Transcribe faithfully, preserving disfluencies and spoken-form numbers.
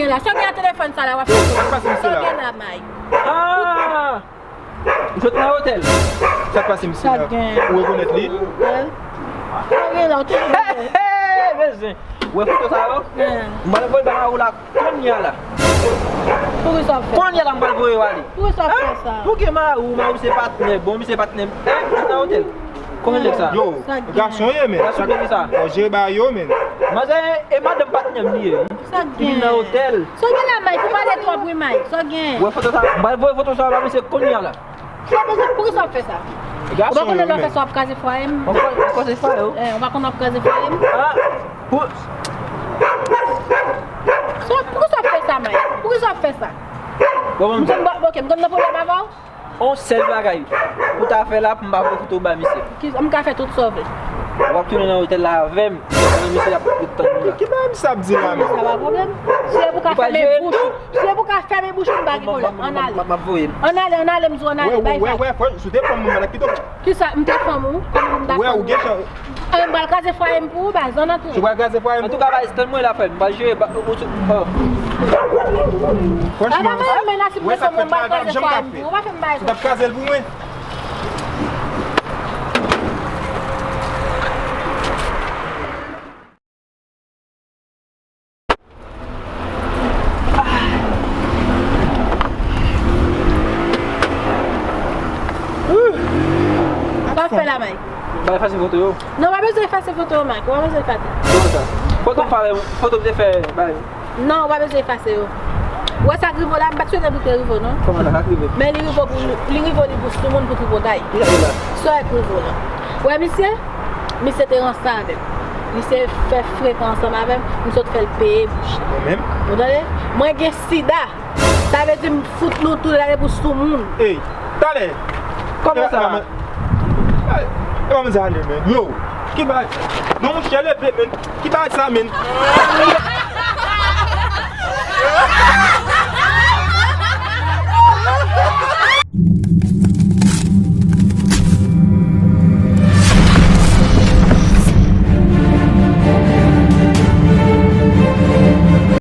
La, sa w gen nan telefòn sa la, w ap fè. Sa k pase, mesye la? Sa w gen la, Mike? Ah! Ou sot nan otèl? Sa k pase, mesye la? Sa k gen? Ou rekonèt li? Wè. Sa w gen la, w te... Hey, hey, bezwen. Ou wè foto sa yo? M pral voye bay mari w la kounye a la. Poukisa w fè sa? Kounye a la, m pral voye w ale. Poukisa w fè sa? Pou gen mari w, mari w se patnè, bon, misye patnè. Hein? Ou sot nan otèl? Konbyen nèg sa? Yo, gason ye, men. Gason peyi sa. Fò jere bagay yo, men. Manzè, e madanm patnè m li ye, wi. Sa k gen? Li vin nan otèl. Sa w gen la, Mike? Ou pale twòp, wi, Mike. Sa w gen? Wè foto sa, m pral voye foto sa ba misye kounye a la. Sa w bezwen, poukisa w ap fè sa? Ou pa konnen lè w fè sa w ap kraze fwaye m? Ou kraze fwaye w? Eh, ou pa konnen w ap kraze fwaye m? Ah, pou... Sa, poukisa w ap fè sa, Mike? Poukisa w ap fè sa? Bon, bon, m konn, ok, m konn nan pwoblèm avè w? On sèl bagay pou w ta fè la, pou m pa voye foto ba misye. Ki, m ka fè tout sa w vle. W ap tounen nan otèl la avè m, pandan misye ap ret tann nou la. Ki bagay misye ap di la menm? Sa pa pwoblèm. Si e pou ka fèmen bouch ou, si e pou ka fèmen bouch ou, m pa gen pwoblèm. Ann ale. M ap voye. Ann ale, ann ale, m di w ann ale, bay fè. Wè, wè, wè, si w te fanm mwen, m pral kite w. Kisa, m te fanm ou? Kòman pou m ta fanm ou? Wè, ou gen chan. An, m pral kraze fwaye m pou ou, baz, ann antre. Ou pral kraze fwaye m pou ou? Antouka, baz, tann mwen la, frè m. M pral jere ba, ou, ou, oh. Franchman, wè sa k fèt la, m pa janm ka fè. Ou pa fè m bagay konsa. Ou t ap kraze l pou mwen. Sa w ap fè la, Mike? M pral efase foto yo. Non, w pa bezwen efase foto yo, Mike. W pa bezwen efase. Kòman sa? Foto m fè, foto m te fè, bay. Non, w pa bezwen efase yo. Ou wè sa k rive w la, m pa t swete pou te rive w, non. Kòman sa, sa k rive? Men li rive w pou, li rive w, li pou soumoun, pou tripotay. Ki sa k rive la? Sa w wè k rive w la. Ou wè misye? Misye te ranse avè m. Misye fè frekan ansanm avè m, m sot fè l peye bouch li. Mwen menm? Ou tande? Mwen gen sida. Sa vle di m fout nou tou lè pou soumoun. Ey, talè. Kòman sa? E pa manzè ale, men. Yo, ki bagay? Non, monchè, leve, men. Ki bagay sa, men?